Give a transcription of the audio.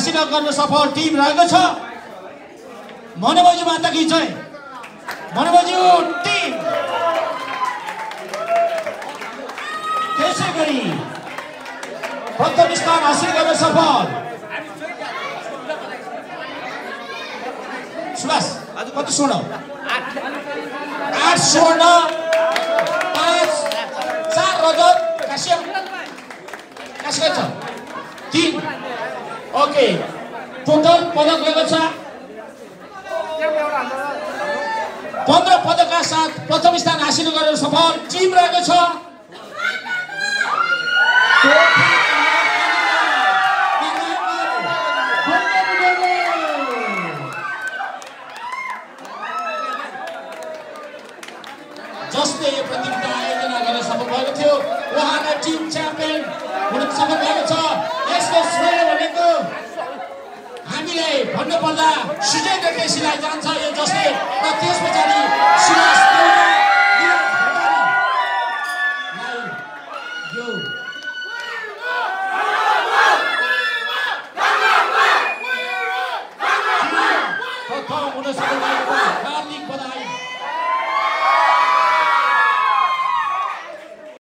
हासिल गर्न सफल टिम रहेको छ मनोबजु माताकी जय मनोबजु टिम। त्यसै गरी प्रथम स्थान हासिल गर्न सफल सुभाष आज कति स्वर्ण 8 स्वर्ण 4 रजत काश्य छ 3 ओके टोटल पदक रहेको छ 15 पदकका साथ प्रथम स्थान हासिल गरेर सफल टिम रहेको छ जसले यो प्रतियोगिता आयोजना गर्न सफल भएको थियो उहाँको टिम च्याम्पियन हुन सफल भएको छ। यसको श्रेय भनेको हामीलाई भन्नुपर्दा सुजय केसीलाई जान्छ यो जसले र त्यस पछाडि सुभाष प्रथम हुन सफल भएको हार्दिक बधाई